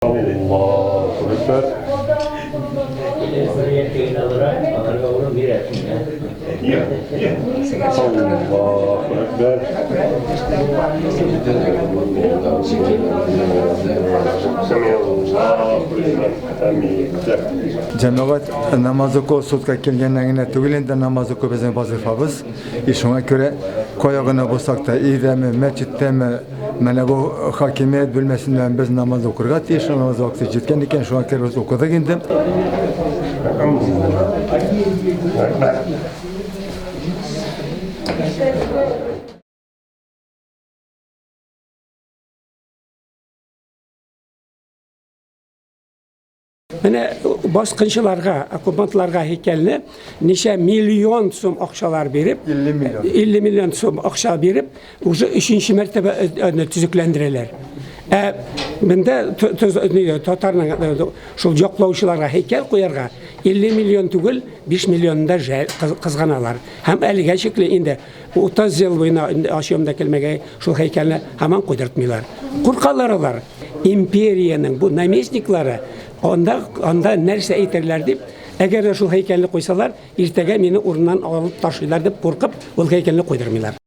Аллаһу Әкбәр. Аллаһу Әкбәр. Җәмәгать намаз уку судка килгәннән генә түгел инде намаз уку безнең вазифабыз. И шуңа күрә кая гына булсак та, өйдәме, мәчеттәме, менә бу хакимият бүлмәсеннән без намаз укырга тиеш, намаз вакыты җиткән икән, шуңа күрә без укыдык инде. Менә баскынчыларга, оккупантларга һәйкәлне ничә миллион сум акчалар биреп, 50 миллион. 50 миллион сум акча биреп, уже өченче мәртәбә э, э, төзекләндерәләр. Ә монда татарның э, шул яклаучыларга һәйкәл куярга 50 миллион түгел, 5 миллионын да кызганалар. Һәм әлегә чикле инде 30 ел буена ачуым да килмәгәй, шул һәйкәлне һаман куйдыртмыйлар. Куркалар алар. Империянең бу наместниклары анда анда нәрсә әйтерләр дип, әгәр дә шул һәйкәлне куйсалар, иртәгә мине урыннан алып ташлыйлар дип куркып, ул һәйкәлне куйдырмыйлар.